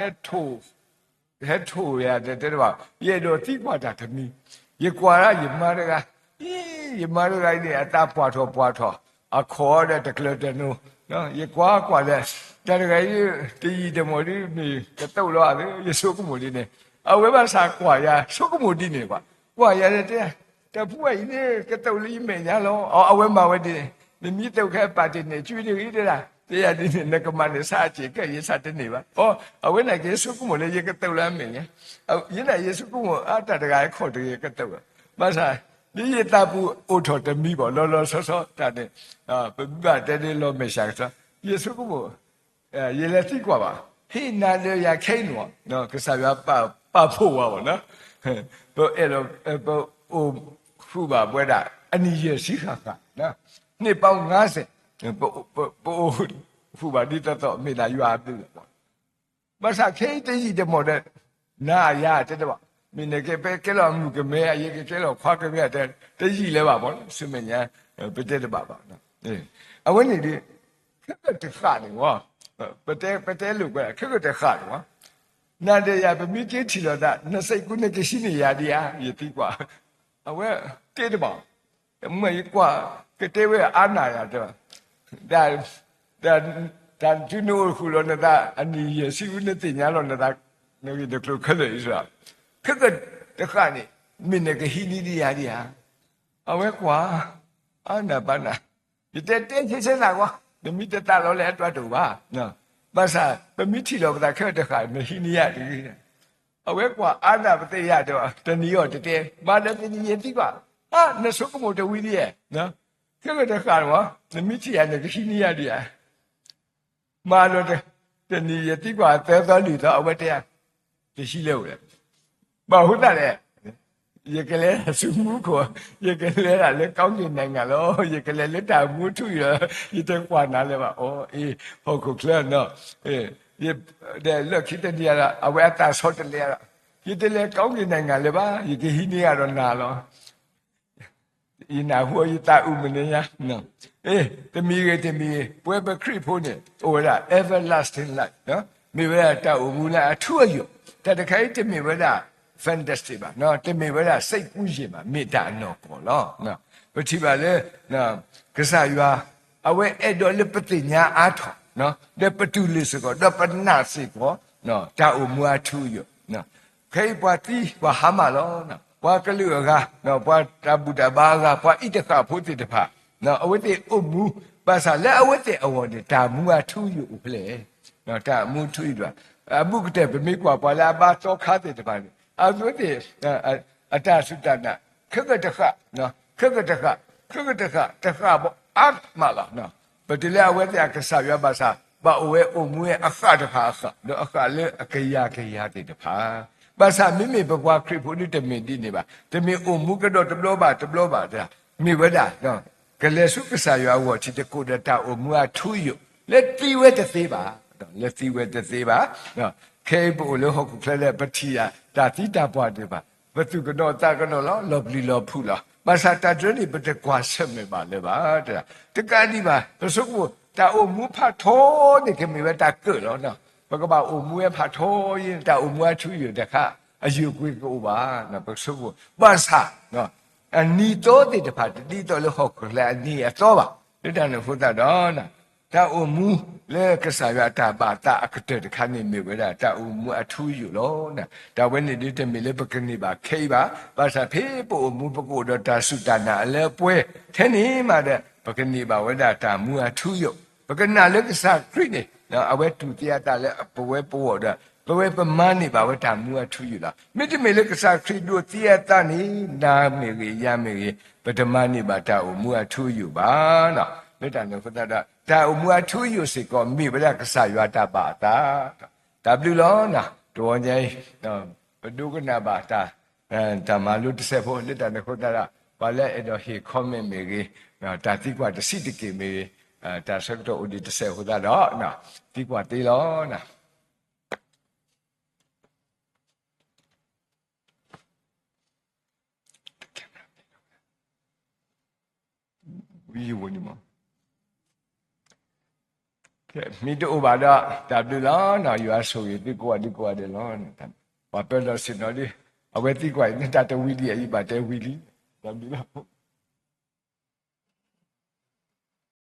ဟဲထိၣ် ဟဲထိၣ်ယၤတဲတဲတဘၣ်, ယအဲၣ်ဒိးသံကွၢ်တၢ်တမံၤ, ယကွၢ်ဒၣ်ယမါတဂၤ, အံၤ ယမါတဂၤအံၤန့ၣ် အသးပှၢ်ထီၣ်ပှၢ်ထီၣ်, အခီၣ်ဒီးတကျၢၤတနိ, ယကွၢ်ကွၢ်ဒီး တၢ်တဂၤအံၤ တယံာ်တမီၢ်ဒ်မ့ၢ်ကသိးလီၤဧါ, ယဆိကမိၣ်ဒ်န့ၣ်, အဝဲဘၣ်ဆၣ်ကွၢ်ယၤဆိကမိၣ်ဒ်န့ၣ်ဘၣ်, ကွၢ်ယၤတဲ တၢ်ဖုအံၤန့ၣ် ကသိးလၢယမဲာ်ညါလီၤ. အဝဲမၤဝဲဒ်န့ၣ်, နမ့ၢ်သိးခဲပာ်တ့ၢ်န့ၢ် ကွံာ်တဂ့ၤတဲဒၣ်, တဲယၤဒ်န့ၣ် နကမၤန့ၢ်ဆါအစ့ၢ်ကဲ ယဆါတန့ၢ်ဘၣ်. အီ အဝဲန့ၣ်က့ၤဆိကမိၣ်လၢယကသိးလၢအမဲာ်ညါ, ယနာ်ယဆိကမိၣ်အါ တၢ်တဂၤအခီၣ်တဂ့ၤကသိးလီၤ. ဘၣ်ဆၣ် ဒ်ယသးပူၤအိၣ်ထီၣ်တမံၤဘၣ် လီၤလီၤဆီဆီတၢ်န့ၣ်, ပဘၣ်တဲဒ်လီၤမဲာ်ဆှးကဆှီ, ယဆိကမိၣ် ယလဲၤသံကွၢ်ဘၣ်, ဟ့ၣ်နၤဒီးယၤခဲအံၤန့ၣ်, ကစၢ်ယွၤပာ်ဖှိၣ်ဝဲဘၣ်နီၤ, ပအဲၣ်ဒိး ပအိၣ်ဃုာ်ဘၣ်ဝဲဒၣ် အနံၣ်ယဲၢ်ဆံဃၣ်ဃၣ်, နှစ်ပေါင်းငါးဆယ်, ပအိၣ်ဃုာ်ဘၣ်ဒ်သိးသိး မ့ၢ်ဒၣ်ယွၤအဘျုးလီၤ. ဘၣ်ဆၣ်ခဲအံၤတယံာ်တမီၢ်ဒီး နၤယၤတဲတဘၣ်, မ့ၢ်နကဲ ပကဲလီၤမုၣ်ကမဲ ယကကဲလီၤခွါကမဲ တယံာ်လၢၤဘၣ်မး ဆူမဲာ်ညါ ပတဲတဘၣ်ဘၣ်. အဝဲန့ၣ်ဒီး ခဲကတဃၣ်န့ၣ်ဝဲ, ပတဲ ပတဲလိာ်ကွဲ ခဲကတဃၣ်န့ၣ်ဝဲ, နၤဒီးယၤ ပမ့ၢ်က့ၤထံၣ်လိာ်သး နစံးကူနကဟံးန့ၢ်ယၤဒံးဧါ ယသံကွၢ်, အဝဲတဲတဘၣ် မ့ၢ်ယကွၢ် ကတဲဝဲအါနၢ်ယၤတဲဘၣ်, တၢ် တၢ်တုၤနအိၣ်ဃုာ်လီၤနသး အနံၣ်ယဲၢ်ဆံ နသ့ၣ်ညါလီၤနသး နဂ့ၢ်နကျိၤခဲလၢာ်အံၤ, ခဲကတဃၣ်န့ၣ် မ့ၢ်နကဟံးန့ၢ်ဒံးယၤဒံးဧါ, အဝဲကွၢ် အါနၢ်ဘၣ်နၢ်, ယတဲတဲဆဲဆဲနၤကွၢ် နမ့ၢ်တသးလီၤလၢအတၢ်တအိၣ်ဘၣ်, ဘၣ်ဆၣ် ပမ့ၢ်ထံၣ်လီၤပသးခဲကတဃၣ် နဟံးန့ၢ်ယၤတဂ့ၤ အဝဲကွၢ်အါနၢ်ပသ့ၣ်ညါဒီး တနံၤအီၤတတဲ မၤဒီးတနံၤယဲၢ်သံကွၢ်, အါ နဆိကမိၣ်တဝံၤဒံးဧါ, ခဲကတဃၣ်န့ၣ်ဝဲ နမ့ၢ်ထံၣ်ယၤ နကဟံးန့ၢ်ယၤဒံးဧါ, မၤဒီး တနံၤယဲၢ်သံကွၢ်သၢသီလွံၢ်သီ အဝဲတဲ တဟံးလၢၤဝဲ, ဘၣ်ဃိသတးလဲၣ်, ယကလဲၤဆူမူခိၣ်, ယကလဲၤဒၣ်လၢ ကောင်းကင်နိုင်ငံ လီၤ, ယကလဲၤလၢတၢ်မူထူယိာ်လီၤ, ယတကွၢ်နၤလၢၤဘၣ်, အီ အ့ ဟီၣ်ခိၣ်ချၢနီၤ, ဒီးလၢခံတနံၤဒီး အဝဲအသးဆီတလဲဒီး, ယတလဲၤ ကောင်းကင်နိုင်ငံ လၢၤဘၣ်, ယကဟံးန့ၢ်ယၤဒီးနၤလီၤ ယနၢ်ဟူအီၤ ယသးအုးမနုၤညါ, အ့ တမံၤဂ့ၤတမံၤဂ့ၤ ပဝဲပခရံာ်ဖိန့ၣ် အိၣ်ဝဲဒၣ် everlasting life မ့ၢ်ဝဲဒၣ်တၢ်အိၣ်မူလၢအထူအယိာ်, တၢ်တခါအံၤတမ့ၢ်ဝဲဒၣ် fantastic ဘၣ်, တမ့ၢ်ဝဲဒၣ် စိတ်ကူးယဉ် ဘၣ်, မ့ၢ်တၢ်အနီၢ်ကီၢ်လီၤ. ပထံၣ်ဘၣ်လၢ ကစၢ်ယွၤ အဝဲအဲၣ်ဒိးလၢပသ့ၣ်ညါအါထီၣ်, ဒီးပတူၢ်လိာ်စ့ၢ်ကီး ဒီးပနာ်စ့ၢ်ကီး တၢ်အိၣ်မူအထူအယိာ် ခဲအံၤပှၤသံပှၤဟါမၢ်လီၤ. ပှၤကလုာ်အဂၤ, ပှၤတၢ်ဘူၣ်တၢ်ဘါအဂၤ, ပှၤအံးတဃၣ်ဖိသ့ၣ်တဖၣ်, အဝဲသ့ၣ်အိၣ်မူ, ဘၣ်ဆၣ်လၢအဝဲသ့ၣ်အဂီၢ်န့ၣ် တၢ်မူအထူအယိာ်အိၣ်ဖဲလဲၣ်, တၢ်မူထူအယိာ်, အဘူးကတၢၢ် ပမ့ၢ်ကွၢ်ပှၤလၢအဘါသီခါသ့ၣ်တဖၣ်န့ၣ် အဝဲသ့ၣ် အတၢ်စူၢ်တၢ်နာ် ခဲကတဃၣ်, ခဲကတဃၣ်, ခဲကတဃၣ်, တဃၣ်ဘၣ်အါမးလီၤ. ပတုၤလၢအဝဲသ့ၣ်အကစၢ်ယွၤဘၣ်ဆၣ် ဘၣ်အိၣ်ဝဲအိၣ်မူဝဲအဃၣ်တဖၣ်အဃၣ်, ဒီးအဃၣ်လၢအကယၤကယၤသ့ၣ်တဖၣ်, ဘၣ်ဆၣ်မ့မ့ၢ်ပပှၤခရံာ်ဖိဒ်တမ့ၢ်ဒ်န့ၣ်ဘၣ်, တမ့ၢ်အိၣ်မူကဒီးတဘျီဘၣ်တဘျီဘၣ်, မ့ၢ်ဝဲဒၣ် ကလဲၤဆူကစၢ်ယွၤအဂီၢ်ထံး တကိးဒီးတၢ်အိၣ်မူအထူအယိာ် လၢသံဝဲတသ့ဘၣ်, လၢသံဝဲတသ့ဘၣ်. ခဲအံၤပအိၣ်လၢဟီၣ်ခိၣ်ချၢလၢပထံၣ်ယၤ တၢ်သံတၢ်ပှၢ်သ့ၣ်တဖၣ်, ပသူၣ်ကဒီးသးကဒီးလီၤ, လီၤပျံၤလီၤဖုးလီၤ. ဘၣ်ဆၣ်တၢ်တြၢန့ၣ် ပတကွၢ်ဆၢၣ်မဲာ်ဘၣ်လၢၤဘၣ်, တကးဒံးဘၣ် ပဆိကမိၣ် တၢ်အိၣ်မူဖးထီန့ၣ် ကမ့ၢ်ဝဲတၢ်ကၢၣ်လီၤ. ပကဘၣ်အိၣ်မူဝဲဖးထီအံၤ တၢ်အိၣ်မူအထူအယိာ်တခါ အယိာ်ကွ့ကအိၣ်ဘၣ်, ပဆိကမိၣ်, ဘၣ်ဆၣ် အနံၤသီသ့ၣ်တဖၣ် တဒ်သိးလၢဟီၣ်ခိၣ်ချၢအနံၤအသီဘၣ်. လၢတၢ်န့ၣ်အဃိသတးဒီး တၢ်အိၣ်မူလၢကစၢ်ယွၤအတၢ်ဘၣ်သးအကတၢၢ်တခါန့ၣ် မ့ၢ်ဝဲဒၣ်တၢ်အိၣ်မူအထူအယိာ်လီၤ. တၢ်ဝဲန့ၣ်ဒ်တမ့ၢ်လၢပကန့ၢ်ဘၣ်ခဲအံၤဘၣ်. ဘၣ်ဆၣ်ဖဲပအိၣ်မူပကအိၣ်ဒီးတၢ်စူၢ်တၢ်နာ်အလၢအပှဲၤထဲန့ၣ်မးဒီး ပကန့ၢ်ဘၣ်ဝဲဒၣ်တၢ်မူအထူအယိာ်. ပကနာ်လၢကစၢ်ခရံာ်န့ၣ် အဝဲတူၢ်သံအသးလၢပဝဲပဂီၢ်ဒီး ပဝဲပမၤန့ၢ်ဘၣ်ဝဲတၢ်မူအထူအယိာ်လီၤ. မ့တမ့ၢ်လၢကစၢ်ခရံာ်ဒိးသံအသးန့ၣ် နၤမ့ၢ်ဂ့ၤ ယၤမ့ၢ်ဂ့ၤ ပတမၤန့ၢ်ဘၣ်တၢ်အိၣ်မူအထူအယိာ်ဘၣ်. လၢတၢ်န့ၣ်အဃိသတးဒီး တၢ်အိၣ်မူအထူအယိာ်စ့ၢ်ကီး မ့ၢ်ဝဲဒၣ်ကစၢ်ယွၤတၢ်ဘၣ်အသး. တၢ်ဘျုးလီၤ. တဂီၤညါအံၤ ပဒိကနၣ်ဘၣ်တၢ် တၢ်မၤလိတစဲးဖိ လၢတၢ်န့ၣ်အဃိသတးဒီး ပှၤလၢအဲၣ်ဒိးဟ့ၣ် comment မ့ၢ်ဂ့ၤ, တၢ်သံကွၢ်တစံးတက့ၢ်မ့ၢ်ဂ့ၤ, တၢ်ဆၢကတီၢ်အိၣ်ဒံးတစဲးအဃိသတးဒီး သံကွၢ်သ့လီၤ. ဝံၤဝံၤန့ၣ်မး မ့ၢ်တအိၣ်ဘၣ်ဒီး တၢ်ဘျုးလီၤ. ယွၤဆိၣ်ဂ့ၤသုကိးဂၤဒဲးကိးဂၤဒဲးလီၤ. ပှၤပၢလီၤဆ့ၣ်နီၤဒ် အဝဲသံကွၢ်အံၤ တၢ်တဝံၤလံ ယဘၣ်တဲဝံၤလံ. တၢ်ဘျုးလီၤ.